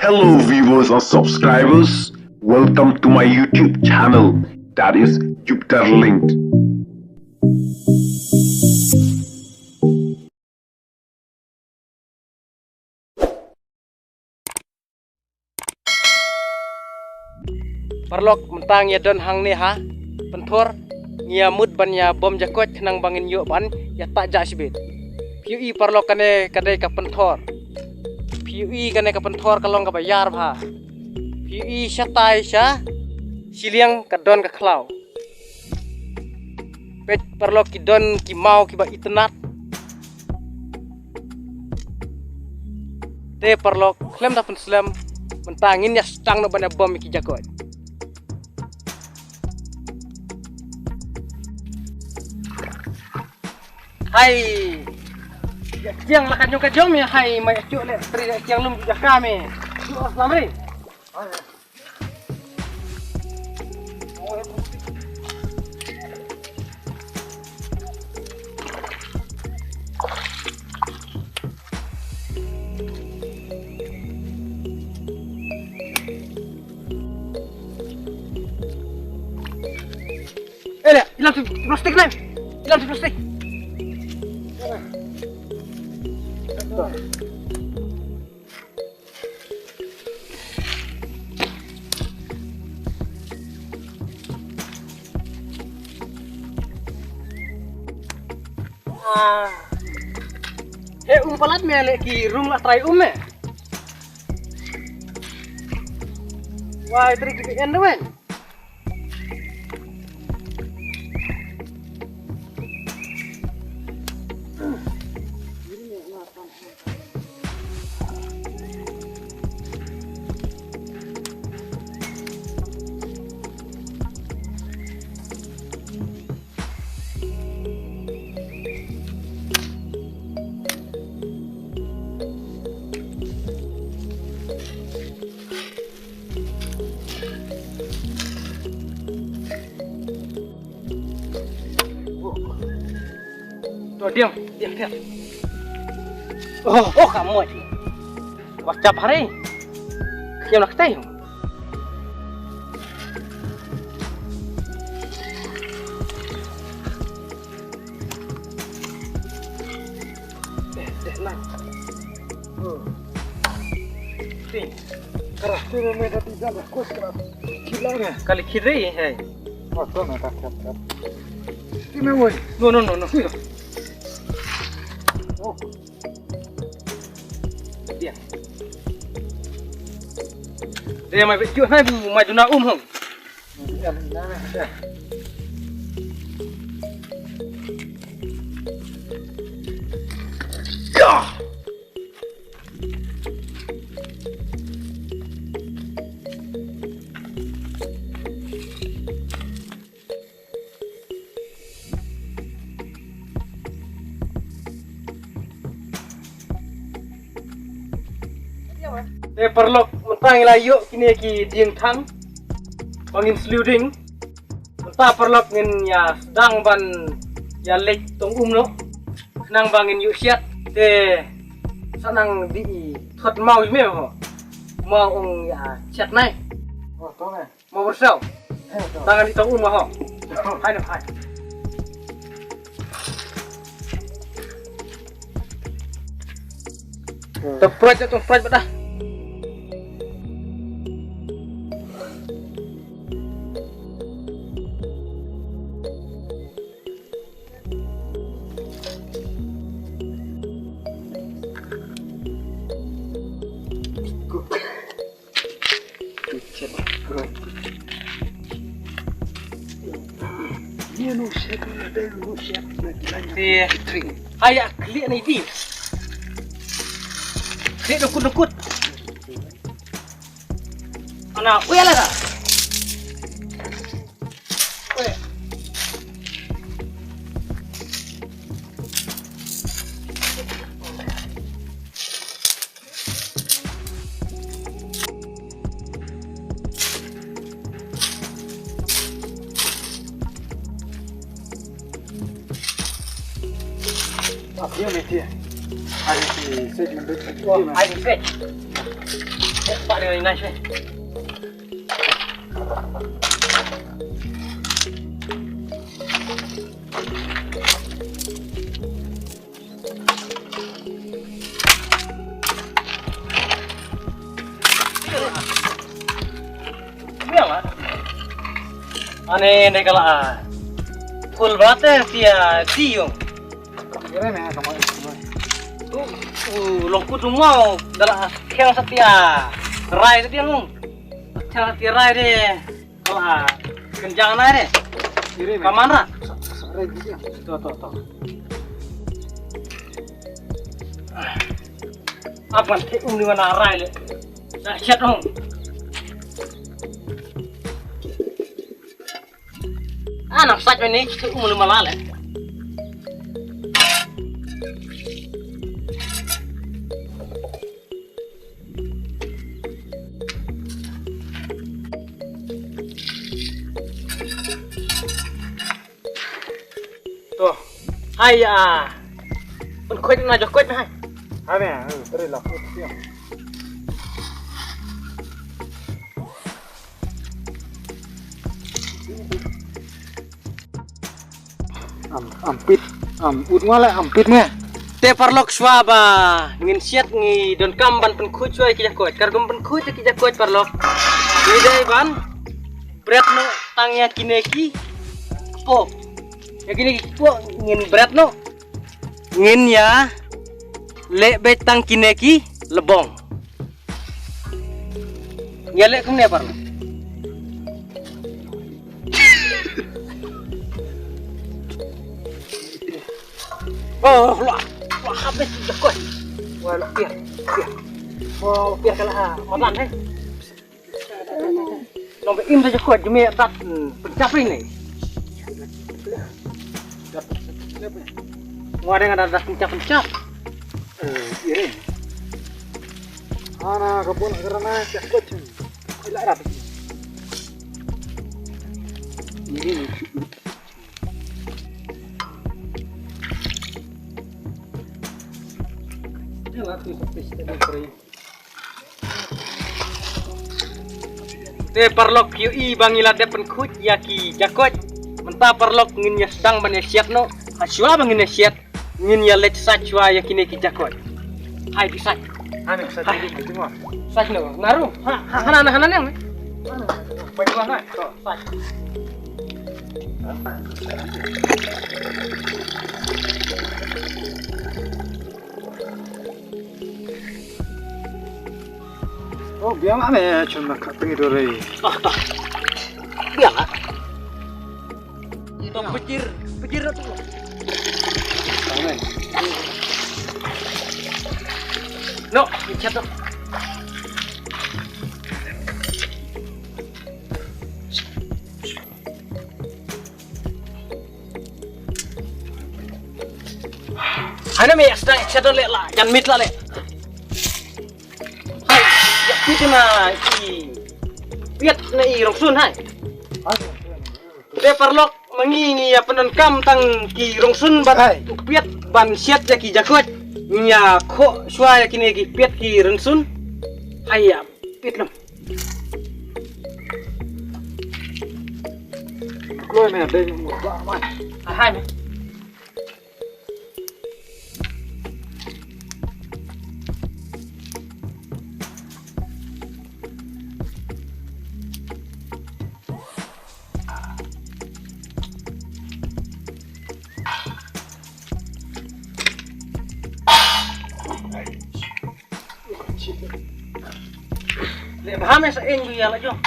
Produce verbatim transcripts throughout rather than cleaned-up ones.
Hello viewers and subscribers, welcome to my YouTube channel, that is Jupiter Linked. Paralok, mynta ngi ïa don hangne ha pynthor, ngi ïa mut ban ïa bom jakoit khnang ba ngin ïoh ban ïa tah jah shibit. Phi ïohi paralok, kane ka dei ka pynthor. Phi ïohi kane ka pynthor ka long kaba ïar bha. Phi ïohi shatai sha shiliang ka don ka khlaw. Peit paralok, ki don ki maw kiba itynnad. Te paralok, khlem da pynslem, mynta ngin ïa sdang noh ban ïa bom ïa ki jakoit. Hai. Ïa kiang la ka jong ka jong me hai, mai ïa kiang lum jaka me. Lamri. Eh, ilam tu plastik, Nai. Ilam tu plastik. Ah. He um palat me le ki rung la trai um me. Wai, tri ki en wen. To diam, diam, diam. Oh, oh, kamu aja. Wah, cap hari. Diam nak teh. Deh, deh, nang. Oh. Ting. Kara. Sino me da tidak lah, kus kara. Gila na. Kali kiri, hai. Oh, tu na, tak, tak, tak. Sino, woi. No, no, no, no. Sino. Oh. Dia. Dia mai bejuk, hai, bu, mai duna um, hong. Te paralok, mynta ngi la ïoh kine ki dieng thang ba ngin sliew dieng. Mynta paralok ngin ïa sdang ban ïa leit tong um noh. Khnang ba ngin ïoh shet te sa nang dih thot maw ïa me ho. Maw ong ïa shet nai. Oh, to nai. Mo bersau. Tangan di tong um ho. Hai, hai. Tong praj, tong praj badah. Aya, klik ni di. Klik dukut-dukut. Ana, uya lah. Ai, di sej, di sej. Wah, ai, di sej. Pak dia ni, nice, eh. Biang ah. Ane ne kala ah. Full bate tia tiung. Kira me sama. Tu, tu long ku tu mau kala ah, keng satia. Rai satia nung. Keng satia rai de. Kala ah, kynjang na de. Kiri me. Kamana? Sa-, sa-, rai dia. To, to, to. Apan te um ni mana rai le. Na chat ong. Ana sat me ni te um ni mana le. To. Hai ya. Pun khuid na jo khuid na hai. Hai me, eh, teri lah khuid ya. Am, am pit, am ut nga le am pit me. Te parlok shuwa ba ngin siat ngi donkam ban pynkhuid shuwa ïa ki jakoit. Kyrkum pynkhuid ïa ki jakoit parlok. Ngi dei ban bret noh tang ïa kine ki kpoh. Ïa kine ki kpoh ngin bret noh. Ngin ïa leh beit tang kine ki lebong. Ïa leh kumne parlok. Oh, la, la habis jakoit. Wah, la pier, pier. Oh, pier kala ha, madan, eh. Nong ba im da jakoit, jeme dat, hmm, pynchap ri ne. Ngwa deng ada dat pynchap, pynchap. Eh, iri. Ana ka bun kerana jakoit. Ila rat. Iri. Te parlok, ïohi ba ngi la dep pynkhuid ïa ki jakoit. Mynta parlok ngin ïa sdang ban ïa siat noh. Hashuwa ba ngin ïa siat, ngin ïa leit sait shuwa ïa kine ki jakoit. Hai, phi sait. Hane, sait. Hai. Sait noh. Naru. Ha, ha, hana, hana, hana, hana. Bai dua, hana. To, sait. Oh, biang ah me, chun na ka teng itu re. Ah, ah. Biang ah. Itu pejir, pejir tu. No, chat tu. Hana me sta chat le la, jan mit la le. Hai, ïa pit na i, pit na i rongsun hai. Te parlok ma ngi ngi ïa pyndonkam tang ki rongsun bad u piat ban siat ïa ki jakoit. Ngi ïa khoh shuwa ïa kine ki piat ki rongsun. Hai ïa pit lam. Kloi me dei mo ba mai. Hai me. Le bha me sa eng gu ya la jong.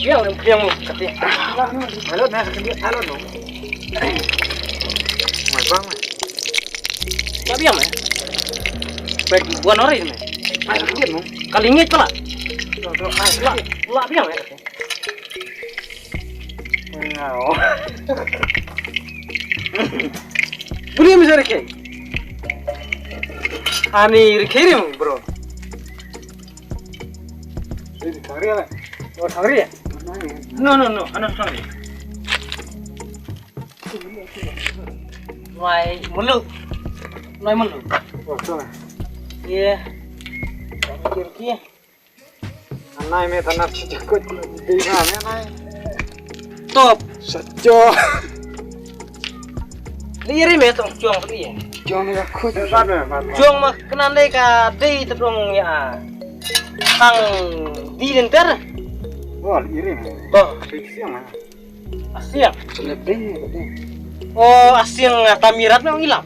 Biang, biang mo kati. Hello, na kati, hello no. Mai bang mai. Biang mai. Pek buan ori mai. Mai kati mo. Kalingit pala. La, la biang mai. Wow. Buli mi sari ke. Ani rikhirim, bro. Ini thangri ya? Oh, thangri ya? No, no, no, ano thangri. Lai mulu. Lai mulu. Oh, sana. Iya. Kiri. Anai me tanap ci jakut di na me anai. Top. Sajo. Li ri me tong cuang tu ye. Cuang ni jakut. Cuang ma kena dei ka dei tedong ya. Tang di denter. Wah, li ri me. Toh. Siang ah. Asiang. Lebih ni. Oh, asiang, ah, tamirat nang ilang.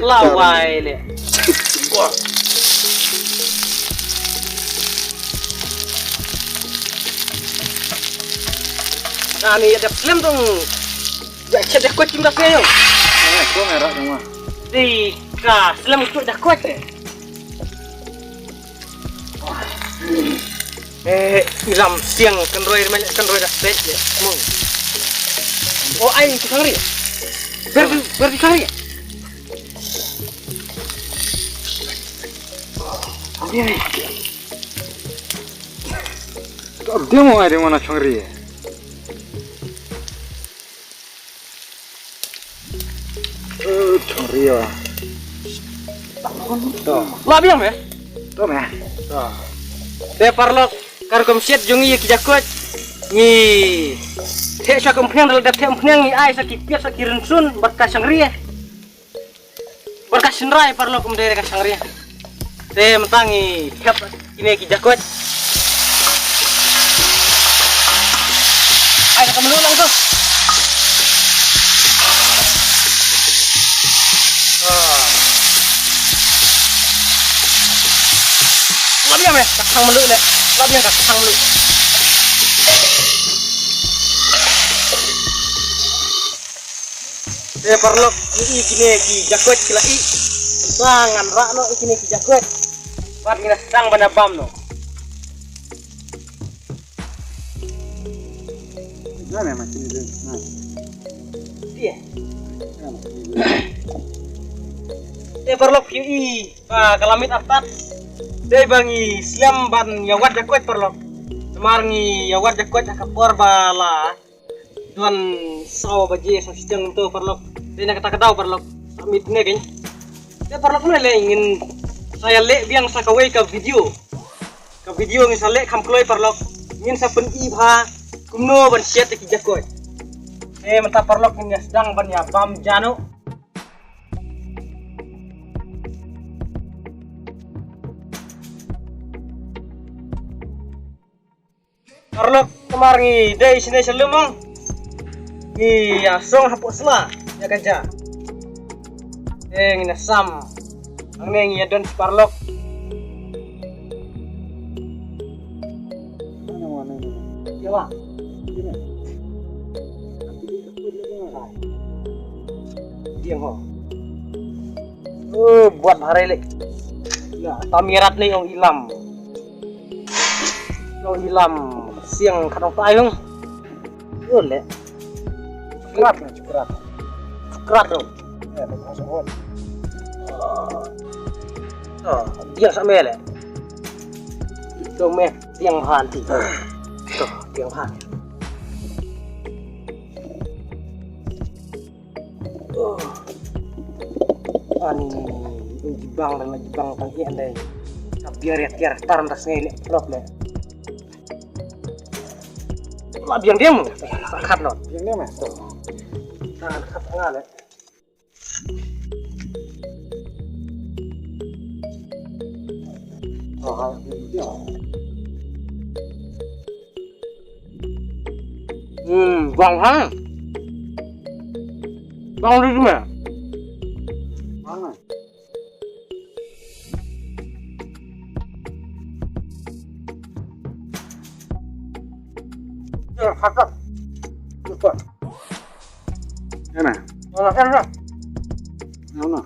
Lawai le. Wah. Nah, ni ada film tu. Ya, chat dah kuat cinta saya. Eh, kau merah semua. Di ka film tu dah kuat eh. Eh, ilam siang kan roi mai kan roi dah set ya. Mong. Oh, ai tu kang ri. Ber ber di kang ri. Ambil ni. Dia mau ada mana chong ri. Eh, chong ri ya. To. Lah biang me. To me. To. Te parlok kar kum siat jong ngi ki jakut. Ngi. Te sa kum pneng dal dap te pneng ngi ai sa ki piat sa ki rynsun bad ka shangri. Bad ka shynrai parlok kum dei ka shangri. Te mynta ngi thep kine ki jakut. Ai ka melu lang tu. Ah. Lap yang eh, ka thang melu le. Lap yang ka thang melu. Eh, parlok, i kine ki jakut ki la i. Sa ngan rak noh i kine ki jakut. Bad ngin sa sdang ban ïa bam noh. Nah, nah, masih ni. Nah. Dia. Nah, masih ni. Eh, parlok, i ba ka la miet artat. Dei ba ngi slem ban ïa wad jakut parlok. Namar ngi ïa wad jakut ha ka por ba la don saw baje saw shiteng to parlok. Te na kata ka daw parlok. Amit ne kein. Te parlok ne le ngin sa ïa leh biang sa kawei ka video. Ka video ngin sa leh kham kloi parlok. Ngin sa pyni bha kumno ban siat ki jakut. Te mynta parlok ngin ïa sdang ban ïa bam jano. Parlok, namar ngi dei shane sha lum ong. Ngi ïa song hapoh sla ïa ka ja. Eh, ngin ïa sam. Hangne ngi ïa don shi parlok. Ïa ba. Dieng ho. Oh, buat harai le. Ïa, tamirat le ong ilam. Ong ilam siang khatnong tai ong. Ong le. Krat na chukrat. Chukrat ong. Eh, ong sa ong. Oh, dia sa me le. Tu me dieng han ti. Tu dieng han. Oh. Ani, un jibang dan jibang tang ïa ndai. Ka biar ïa tiar tar ndas ngai le plop le. La biang diam. Khat lot. Biang diam eh. Tan khat nga le. Oh, ha, biang diam. Hmm, bang ha. Bang di sini. Mana? Ya, kakak. Lupa. Mana? Mana kan lah? Mana?